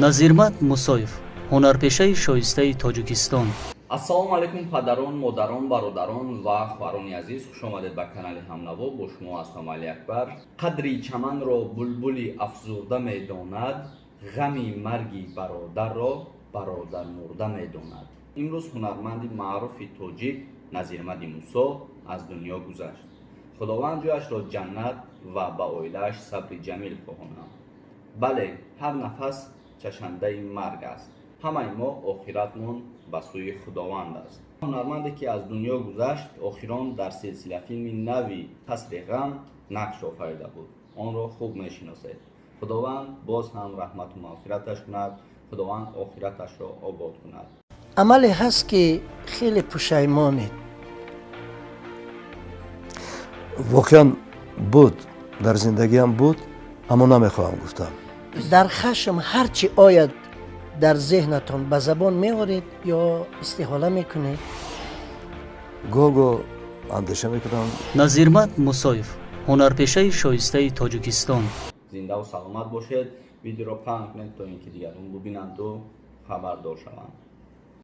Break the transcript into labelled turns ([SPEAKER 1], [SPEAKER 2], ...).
[SPEAKER 1] Назирмат Мусоев, ҳунарпешаи шоистаи Тоҷикистон.
[SPEAKER 2] Ассалому алайкум, падарон, модарон, бародарон ва хоҳарони азиз, хуш омадед ба канали Ҳамнаво. Бо шумо ҳастам Алиакбар. Қадри чаманро булбули афзурда медонад, ғами марги бародарро бародармурда медонад. Имрӯз ҳунарманди маъруфи тоҷик Назирмади Мусо аз дунё гузашт. Худованд ҷояшро ҷаннат ва ба оилааш сабри ҷамил хоҳонам. Бале, ҳар нафас чашандаи марг аст. Ҳамаи мо охиратмон ба сӯи Худованд аст. Ҳунарманде, ки аз дунё гузашт, охирон дар силсилафилми нави «Қасри ғам» нақш офарида буд. Онро хуб мешиносед. Худованд боз ҳам раҳмату мағфираташ кунад, Худованд охираташро обод кунад.
[SPEAKER 3] Амале ҳаст, ки хеле пушаймонед?
[SPEAKER 4] Воқеан буд, дар зиндагиам буд, аммо намехоҳам гуфтан.
[SPEAKER 3] Дар хашм ҳар чӣ ояд дар зеҳнатон, ба забон меоред ё истиҳола мекунед?
[SPEAKER 4] Гоҳ гоҳ андеша мекунам.
[SPEAKER 1] Назирмат Мусоев, ҳунарпешаи шоистаи Тоҷикистон.
[SPEAKER 2] Зиндаву саломат бошед. Видеоро паҳн кунед, то ин ки дигарон бубинанду хабардор шаванд.